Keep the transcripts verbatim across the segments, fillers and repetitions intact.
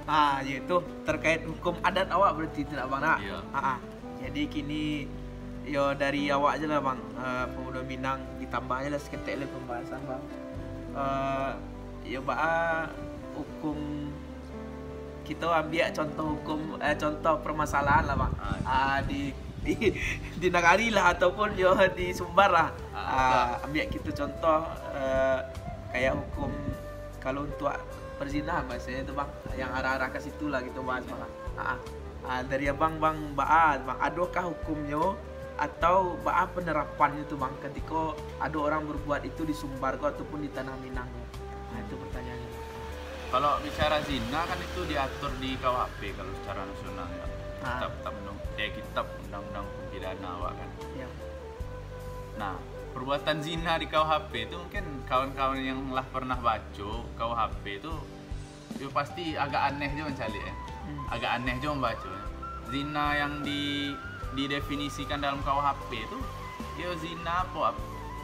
Ah, yo itu terkait hukum adat awak berarti itu nak, Bang, nak? Iya. Ah, ah. Jadi kini yo dari awak aja lah, Bang. Eh, pemuda Minang, ditambah aja lah seketek lah pembahasan, Bang. Eh, yo baa hukum, kita ambil contoh hukum, eh, contoh permasalahan lah, Bang. Ah. Ah, di, di di nagari lah ataupun yo di Sumbar lah. Ah, Ah, ambil kita contoh, eh, kayak hukum kalau untuk perzinahan bahasanya tu, Bang, yang arah-arah ke situ lah kita bahas, Bang. Ah, ah. Ah, dari abang, Bang, baa, Bang, adokah hukumnyo atau baa penerapannyo tu, Bang, ketika ada orang berbuat itu di Sumbar ko ataupun di Tanah Minang ko? Nah, itu pertanyaannya. Kalau bicara zina kan itu diatur di K U H P kalau secara nasional ya. Ah. Kitab, kitab undang, eh, kitab undang-undang hukum pidana awak kan. Ya. Nah, perbuatan zina di K U H P itu mungkin kawan-kawan yang lah pernah baco K U H P itu, yo pasti agak aneh jo mancaliak ya. Hmm. Agak aneh jo mambaco. Zina yang di didefinisikan dalam K U H P itu, yo zina apo? Ap?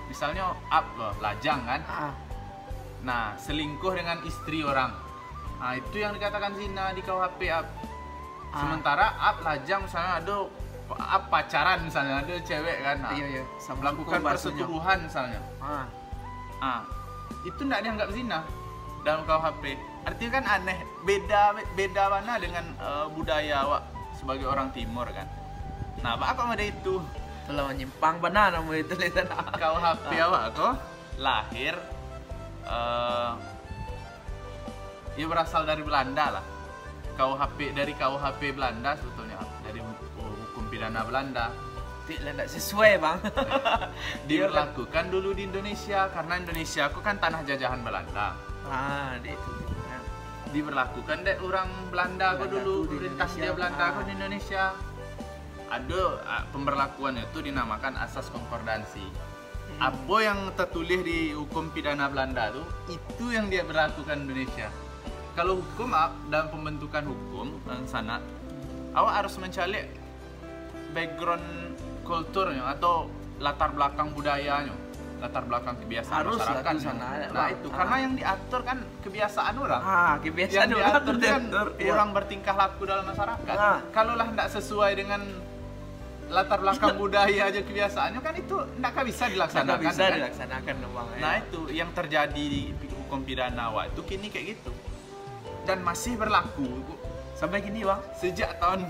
Misalnyo up loh, lajang kan. Ah, Nah, selingkuh dengan istri orang. Nah, itu yang dikatakan zina di K U H P, up. Ah. Sementara up lajang misalnya ada up pacaran misalnya, ada cewek kan. Nah, iya, iya, sama melakukan hukum bahasanya. Persetubuhan misalnya. Ah. Ah, itu ndak dianggap zina dalam K U H P. Artinya kan aneh, beda beda bana dengan eh, budaya awak sebagai orang timur kan. Nah, baa kok model itu? Itulah menyimpang bana namo itu di sana. K U H P awak ko lahir eh, ya berasal dari Belanda lah. K U H P, dari K U H P Belanda sebetulnya, dari hu- hukum pidana Belanda. Tik lah ndak sesuai, Bang. Iya, kan? Diberlakukan dulu di Indonesia karena Indonesia ko kan tanah jajahan Belanda. Ah, di itu. Ya. Diberlakukan dek orang Belanda ko Belanda dulu, tu di pemerintah Indonesia. Dia Belanda ko Ah. Di Indonesia. Ada ah, pemberlakuannya tu dinamakan asas konkordansi. Hmm. Apa yang tertulis di hukum pidana Belanda tu, itu yang dia berlakukan Indonesia. Kalau hukum ah, dalam pembentukan hukum eh, sana, awak harus mencari background kulturnya atau latar belakang budayanya, latar belakang kebiasaan Harus lah masyarakat. tu sana, Nah, Bang. Itu Ah. Karena yang diatur kan kebiasaan orang. Ah, kebiasaan Yang orang diatur tu tu kan diatur, iya. Orang bertingkah laku dalam masyarakat. Ah. Kalau lah tidak sesuai dengan latar belakang budaya aja kebiasaannya kan itu ndak akan bisa Ndak dilaksanakan. bisa Kan? Dilaksanakan dong, Bang, ya. Nah, itu yang terjadi di hukum pidana awak itu kini kayak gitu. Dan masih berlaku Sampai kini, Bang. Sejak tahun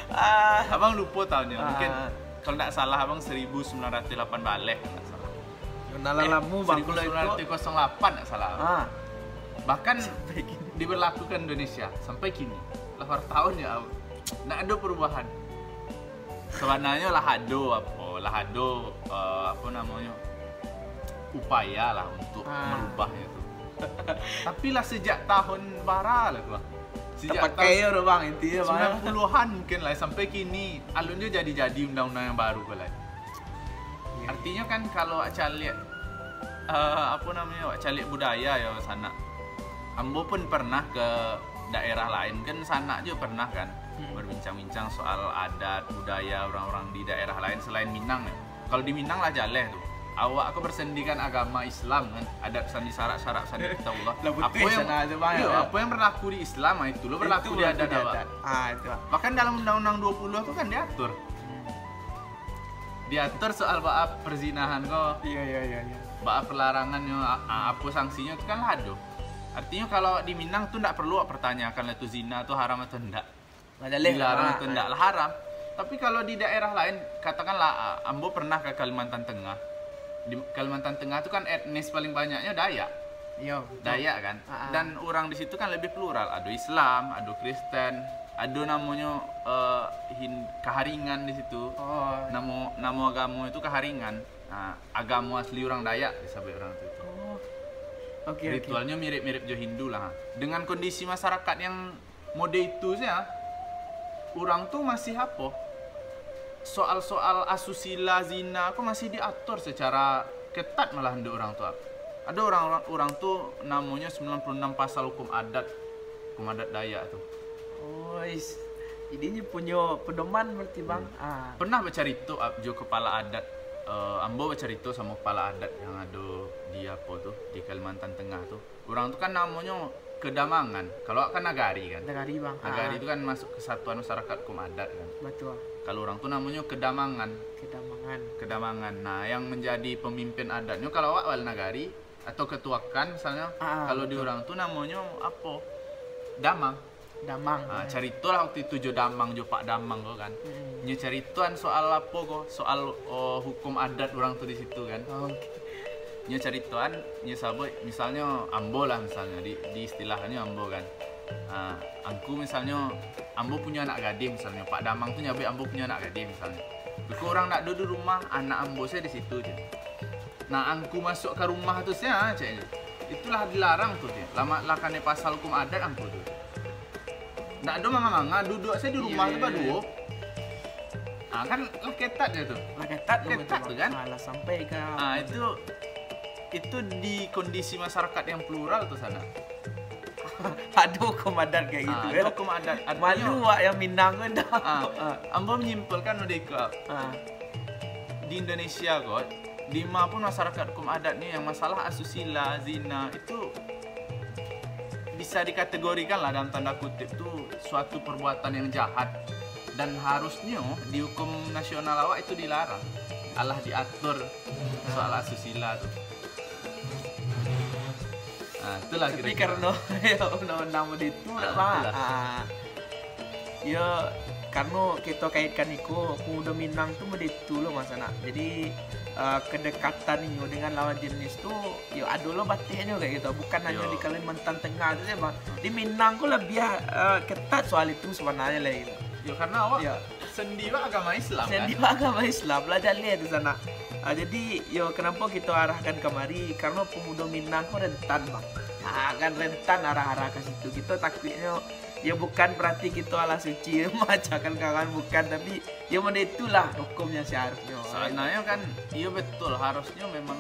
Ah, Abang lupa tahunnya. Mungkin Ah. Kalau ndak salah abang seribu sembilan ratus lapan baleh kalau ndak salah. Nah, lah lamo, Bang, kalau itu. Seribu sembilan ratus kosong lapan ndak salah. Ah, Bahkan sampai kini. Diberlakukan Indonesia sampai kini. Lah tahun ya, ndak ada perubahan. Sebenarnya lah ado apa, lah ado eh, apa namanya upaya lah untuk Ah. merubahnya tu. Tapi lah sejak tahun bara lah tu lah. Sejak Tapakai yo, Bang, intinya, Bang. Sembilan puluhan mungkin lah sampai kini alun jo jadi-jadi undang-undang yang baru ko lai. Iya. Artinya kan kalau awak caliak eh, apa namanya, awak caliak budaya ya sanak. Ambo pun pernah ke daerah lain kan, sanak jo pernah kan Hmm. berbincang-bincang soal adat budaya orang-orang di daerah lain selain Minang ya. Kalau di Minang lah jaleh tu. Awak ko bersendikan agama Islam kan, adat sandi sarak, sarak sandi kitabullah. Lah betul Apa yang sana tu, Bang, iya, ya. Apa yang berlaku di Islam ah, itu lo berlaku Itu di adat awak. Ah, itu. Bahkan dalam Undang-Undang dua puluh tu kan diatur. Hmm. Diatur soal baa perzinahan ko, Iya, iya, iya, iya. baa perlarangannya, a- a- apa sanksinya tu kan lah ado. Artinya kalau di Minang tu ndak perlu awak pertanyakan lah tu zina tu haram atau ndak. Lah jaleh Dilarang lah. Atau ndak lah haram. Tapi kalau di daerah lain, katakanlah ah, ambo pernah ke Kalimantan Tengah. Di Kalimantan Tengah tu kan etnis paling banyaknya Dayak. Iya, betul. Dayak kan. Ah, ah. Dan orang di situ kan lebih plural. Ada Islam, ada Kristen, ada namanya eh, Hin- Kaharingan di situ. Oh. Nama nama agama itu Kaharingan. Nah, agama asli orang Dayak disebut orang tu. Oh. Oke, oke. Ritualnya mirip-mirip jo Hindu lah. Dengan kondisi masyarakat yang mode itu saja, orang tu masih apa? Soal-soal asusila, zina ko masih diatur secara ketat malah untuk orang tu. Ada orang orang tu namanya sembilan puluh enam pasal hukum adat, hukum adat Dayak tu. Oh, is. Jadi dia punya pedoman berarti, Bang. Ah. Pernah bercerita ab- jo kepala adat eh, ambo bercerita sama kepala adat yang ada di apa tu, di Kalimantan Tengah tu. Orang tu kan namanya Kedamangan. Kalau awak kan nagari kan. Nagari, Bang. Nagari Ah, itu kan masuk kesatuan masyarakat hukum adat kan. betul. Kalau urang tu namonyo kedamangan. Kedamangan. Kedamangan. Nah, yang menjadi pemimpin adatnyo kalau awak bala nagari atau ketua kan misalnya, Ah, kalau di betul. Urang tu namonyo apo? Damang. Damang. Ah, caritolah waktu itu jo Damang, jo Pak Damang ko kan. Hmm. Nyo caritoan soal apo ko? Soal oh, hukum adat urang tu di situ kan. Oke. Nyo caritoan, nyo sabuik, misalnyo ambo lah misalnyo, di, di istilahnyo ambo kan. Ah, angku misalnyo, ambo punyo anak gadih misalnyo, Pak Damang tu nyabuik ambo punyo anak gadih misalnyo. Beko urang ndak ado di rumah, anak ambo sajo di situ je. Nah, angku masuk ka rumah tu sia, ceknyo. Itulah dilarang tu, cek. Lah, lah kanai pasal hukum adat angku tu. Ndak ado manga-manga, duduak sajo di rumah tu Iya. baduo. Ah, kan lah ketat je tu. Lah ketat tu, Ketat betul, tu, Bang. kan? Ah, lah sampai ka Ah, itu itu di kondisi masyarakat yang plural tu sana. Ado hukum adat kayak gitu Ah, ya. Hukum adat. Malu awak yang Minang tu dah. Ah, Ah, ambo menyimpulkan udah ikut ah, di Indonesia kot, di ma pun masyarakat hukum adat ni yang masalah asusila, zina itu bisa dikategorikan lah dalam tanda kutip tu suatu perbuatan yang jahat dan harusnyo di hukum nasional awak itu dilarang. Alah diatur soal asusila tu. Ah, itulah tapi kira-kira. Karena ya undang-undang model itu Ah, lah, Bang. Itulah. Ah. Ya, karena kita kaitkan iko, pemuda Minang tu model itu loh, Mas Anak. Jadi, ah, kedekatan inyo dengan lawan jenis tu, ya ado lo batasnyo kayak gitu. Bukan hanya Yo. Di Kalimantan Tengah tu saja, Bang. Di Minang tu lebih ah, ketat soal itu sebenarnya lah gitu. Yo, karena awak Ya. sendi awak agama Islam kan. Sendi awak agama Islam lah jaleh tu sana. Ah, jadi yo kenapa kita arahkan kamari, karena pemuda Minang ko rentan, Bang. Ah, kan rentan arah-arah ke situ. Kita takutnya ya bukan berarti kita alah suci macakan kawan, bukan, tapi ya model itulah hukumnya seharusnya. Sebenarnya kan, iya betul, harusnya memang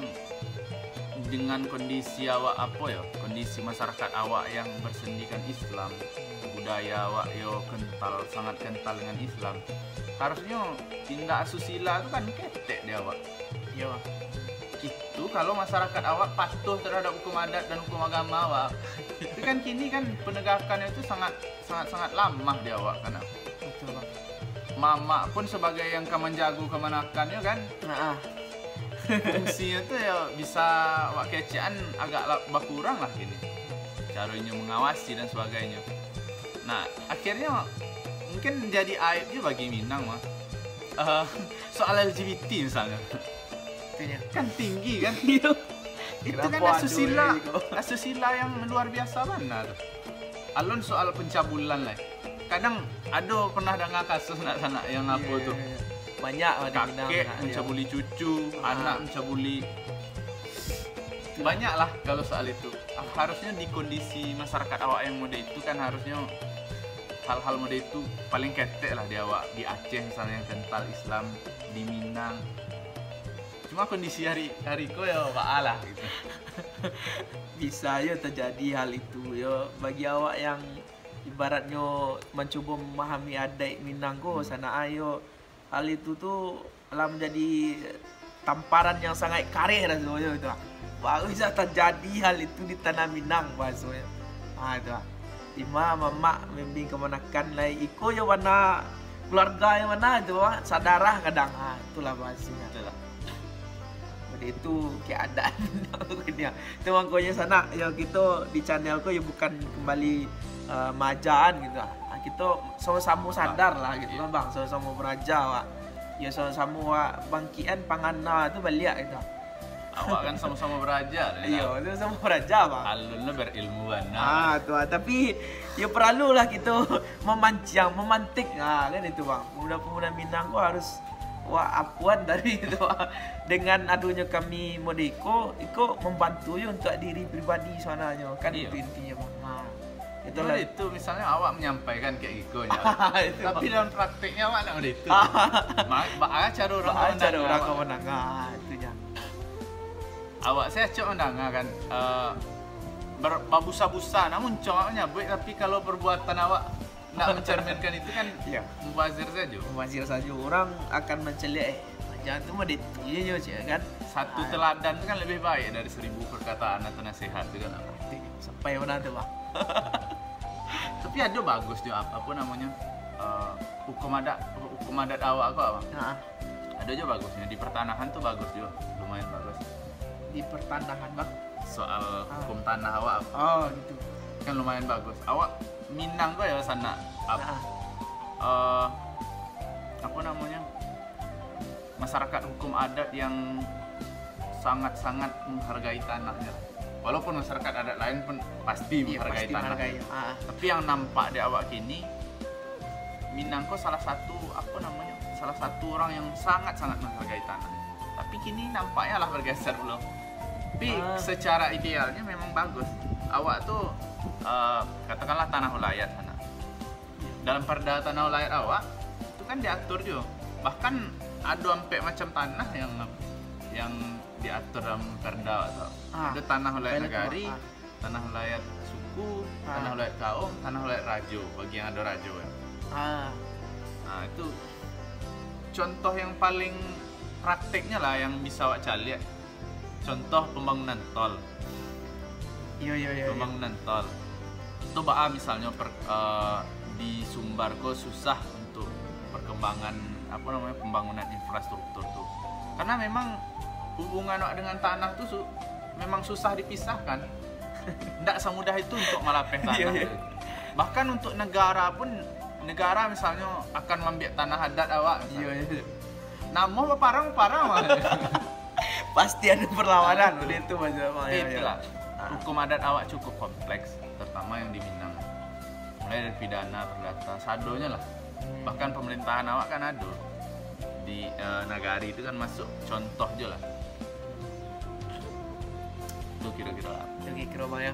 dengan kondisi awak apa ya, kondisi masyarakat awak yang bersendikan Islam, budaya awak yo kental, sangat kental dengan Islam, harusnya tindak asusila tu kan ketek di awak. Yo. Itu kalau masyarakat awak patuh terhadap hukum adat dan hukum agama awak. Tapi kan kini kan penegakannya itu sangat sangat sangat lamah di awak kan. Betul, Bang. Mamak pun sebagai yang ka manjago kamanakan yo kan. Nah, ah. Fungsinya tu ya bisa awak kecekan agak la- berkurang lah kini. Cara inyo mengawasi dan sebagainya. Nah, akhirnya mungkin jadi aib juga bagi Minang mah. Eh, soal L G B T misalnya. Itunya. Kan tinggi kan. Iyo. Itu Kenapa kan ada asusila, ini kok? Asusila yang luar biasa bana tu. Alun soal pencabulan lah. Kadang ado pernah dengar kasus nak sanak yang apa tu. Iya, iya. Banyak lah di Minang Kakek nak, mencabuli cucu, Ah. anak mencabuli. Banyaklah kalau soal itu. Ah, harusnya di kondisi masyarakat awak yang model itu kan harusnya hal-hal model itu paling ketek lah di awak, di Aceh misalnya yang kental Islam, di Minang. Cuma kondisi hari hari ko ya baa lah gitu. Bisa yo terjadi hal itu yo bagi awak yang ibaratnyo mencubo memahami adaik Minang ko sanak ayo, hal itu tu lah menjadi tamparan yang sangat kareh rasonyo itu. Baru bisa terjadi hal itu di tanah Minang bahasonyo. Ha itu. Ima mamak mambing kamanakan lai iko yo bana keluarga yang mana itu, sadarah kadang. Ha itulah bahasonyo. Betul lah. Jadi itu keadaan dunia. Itu mangkonyo sanak yo kito di channel ko yo bukan kembali uh, majaan gitu. Ha, kito samo-samo sadar lah gitu kan bang, samo-samo beraja wak. Yo samo-samo wak bangkikan pangana tu baliak gitu. Awak kan sama-sama beraja lah. Iyo, sama-sama beraja bang. Alun lah berilmu bana. Ah tu ah. Tapi yo perlu lah kito memancing, memantik. Ha kan itu bang. Pemuda-pemuda Minang ko harus wak apuan dari itu wak. Dengan adonyo kami model iko, iko membantu yo untuk diri pribadi sabananyo kan Iyo. Itu intinyo bang. Ha. Itu Kalau lah. Itu misalnya awak menyampaikan kayak gitu nya. Itu Tapi bang. Dalam prakteknya awak nak model itu. Ma- Baa cara orang Baa cara mandanga orang awak. Kau mandanga itu nya. Awak saya acok mandanga kan eh, ber- babusa-busa nak muncong awak nyabuik, tapi kalau perbuatan awak nak mencerminkan itu kan Iya. mubazir saja. Mubazir saja orang akan menceliak eh, jangan tu mah dia tu je je cik kan. Satu Ah. Teladan tu kan lebih baik dari seribu perkataan atau nasihat tu kan. Sampai mana tu bang? Tapi ado bagus jo ap-, apo namonyo, eh, hukum adat, hukum adat awak ko, Bang. Ha. Ado jo bagusnyo, di pertanahan tu bagus jo, lumayan bagus. Di pertanahan, Bang? Soal Ah. hukum tanah awak, Bang. Oh, gitu. Kan lumayan bagus. Awak Minang ko yo, sanak. Ap-, Ha. eh, apo namonyo? Masyarakat hukum adat yang sangat-sangat menghargai tanahnya. Walaupun masyarakat adat lain pun pasti Iya, menghargai pasti tanah. menghargai. Ah. Tapi yang nampak di awak kini, Minang ko salah satu, apo namonyo, salah satu orang yang sangat-sangat menghargai tanah. Tapi kini nampaknyo lah bergeser pulo. Tapi Ah. secara idealnya memang bagus. Awak tu, eh, katakanlah tanah ulayat sanak. Dalam perda tanah ulayat awak, itu kan diatur juo. Bahkan ado ampek macam tanah yang, yang diatur dalam perda awak tu. Ah, Ada tanah ulayat betul, nagari, ah. tanah ulayat suku, Ah. tanah ulayat kaum, tanah ulayat rajo, bagi yang ado rajo kan. Ah. Nah, itu contoh yang paling prakteknya lah yang bisa awak caliak. Contoh pembangunan tol. Iyo, iyo, iyo, iyo. Pembangunan tol. Itu baa misalnyo per-, eh, di Sumbar ko susah untuk perkembangan, apo namonyo, pembangunan infrastruktur tu. Karena memang hubungan awak dengan tanah tu su-, memang susah dipisahkan. Ndak semudah itu untuk malapeh tanah. Iyo, iyo. Bahkan untuk negara pun, negara misalnyo akan mambiak tanah adat awak, misalnyo. Iyo, iyo. Namo baparang-parang, Bang. Pasti ada perlawanan, udah itu aja, Bang. Tapi Ya, ya. itulah, Ah. hukum adat awak cukup kompleks, terutama yang di Minang. Mulai dari pidana, perdata, sadonyo lah. Hmm. Bahkan pemerintahan awak kan ado. Di, eh, nagari itu kan masuk contoh je lah. Itu kira-kira lah. Itu kira-kira, Bang, ya.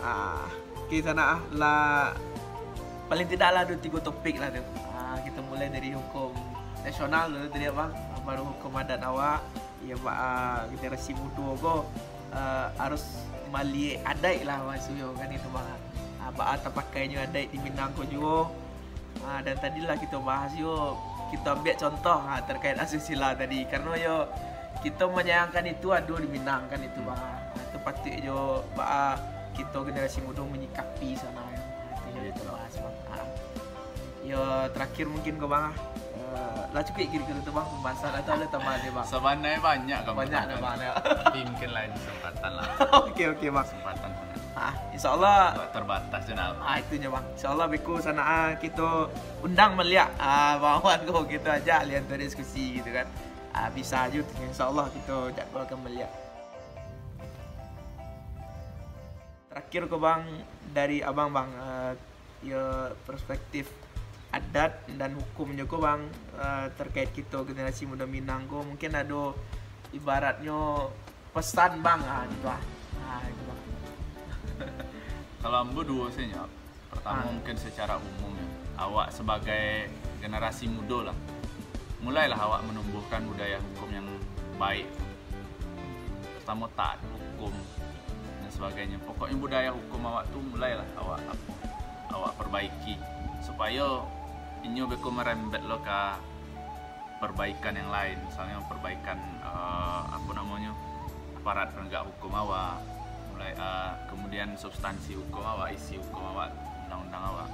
Ah, oke, sanak, ah, lah, paling tidak lah ada tiga topik lah tu. Ah, kita mulai dari hukum nasional dulu tadi, Bang. Baru hukum adat awak. Ya, Pak, ah, generasi muda ko, ah, harus maliek adaik lah maksudnyo kan itu, Bang. Ah, baa tapakainyo adaik di Minang ko juo. Ah, dan tadi lah kito bahas juo, kito ambiak contoh, ah, terkait asusila tadi. Kareno yo kito manyayangkan itu ado di Minang kan itu, Bang. Ah, itu patuik jo baa kito generasi muda menyikapi sanak. Ah, itu yo Iya, kito Cok. bahas, Bang. Ah. Yo, terakhir mungkin ko, Bang, ah. Eh, lah cukuik kira-kira tu, Bang, pembahasan atau ada tambahan ni, Bang? Sabananyo banyak kan Banyak dah, pertanyaan. Bang, ya. Tapi mungkin lain kesempatan lah. Oke, oke, Bang. Kesempatan sanak. Ah, insyaallah. Sebab terbatas je nak. Ah, itu je, Bang. Insyaallah beko sanak, ah, kito undang baliak, ah, Bang Wan ko, kito ajak lian tu diskusi gitu kan. Ah, bisa je tu. Insyaallah kito jadwalkan baliak. Terakhir ko, Bang, dari Abang, Bang, eh, yo, perspektif adat dan hukum jo ko, Bang, eh, terkait kito generasi muda Minang ko, mungkin ado ibaratnyo pesan, Bang, ah, gitu ah. Ah, gitu, Bang. Kalau ambo duo sajo. Pertama, Ah. mungkin secara umum ya, awak sebagai generasi muda lah, mulailah awak menumbuhkan budaya hukum yang baik. Pertama, taat hukum dan sebagainya. Pokoknya budaya hukum awak tu mulailah awak, awak perbaiki, supayo inyo beko merembet lo ka perbaikan yang lain, misalnya perbaikan, eh, apa namanya, aparat penegak hukum awak, mulai, eh, kemudian substansi hukum awak, isi hukum awak, undang-undang awak.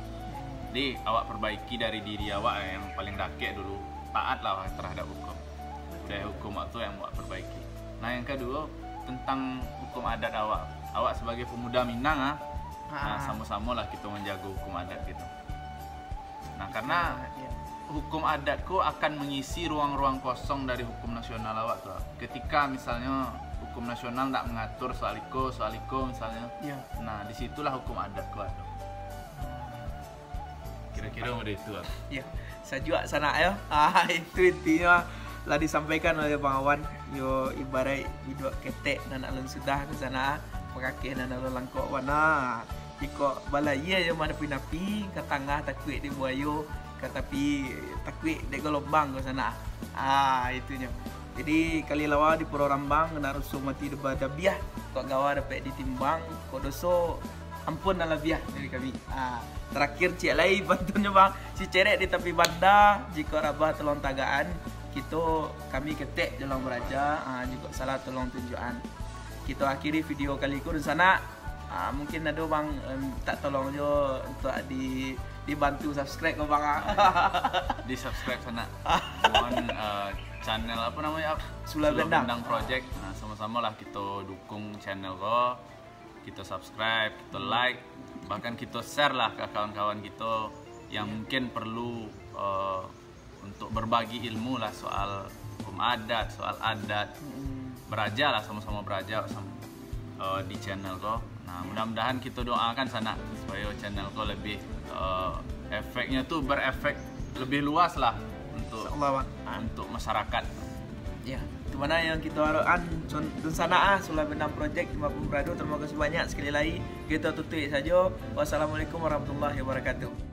Jadi awak perbaiki dari diri awak, eh, yang paling dakek dulu, taatlah terhadap hukum. Budaya hukum awak tu yang awak perbaiki. Nah, yang kedua, tentang hukum adat awak. Awak sebagai pemuda Minang, ah, Ha. nah, sama-samalah kita menjaga hukum adat kita. Nah, karena Iya. hukum adat ko akan mengisi ruang-ruang kosong dari hukum nasional awak tu. Ketika misalnya hukum nasional ndak mengatur soal iko, soal iko misalnya. Iya. Nah, di situlah hukum adat ko ada. Kira-kira model itu lah. Iya, sajuak sanak yo. Ah, itu intinya lah disampaikan oleh Bang Awan. Yo, ibarat biduak ketek nan alun sudah ka sanak, pakakeh nan alun langkok bana. Jikok balayia yo manapi-napi, ka tangah takuik dek buayo, ka tapi takuik dek galombang ko sanak. Ah, itunyo. Jadi, kali lawa di Pulau Rambang, kena rusuh mati deba dabiah, kok gawa dapek ditimbang, kok doso ampun nan labiah dari kami. Ah, terakhir ciek lai pantunnyo, Bang, si cerek di tapi banda, jikok rabah tolong tagaan, kito kami ketek tolong baraja, ah, jikok salah tolong tunjuakan. Kito akhiri video kali ko dunsanak. Ah, mungkin ado bang, em, tak tolong jo untuk di dibantu subscribe ko bang ah. Di subscribe sanak. Mohon eh, channel apa namanya? Sula Bendang. Bendang Project. Nah, sama-sama lah kita dukung channel ko. Kita subscribe, kita like, bahkan kita share lah ke kawan-kawan kita yang mungkin perlu eh, untuk berbagi ilmu lah soal hukum adat, soal adat. Beraja lah, sama-sama beraja sama, eh, di channel ko. Nah, mudah-mudahan kita doakan sanak supaya channel ko lebih eh, efeknya tu berefek lebih luas lah untuk Insyaallah bang. Untuk masyarakat. Ya, itu mana yang kita harapkan. Dunsanak ah, Sula Bendang Project lima puluh Prado. Terima kasih banyak sekali lagi. Kita tutup saja. Wassalamualaikum warahmatullahi wabarakatuh.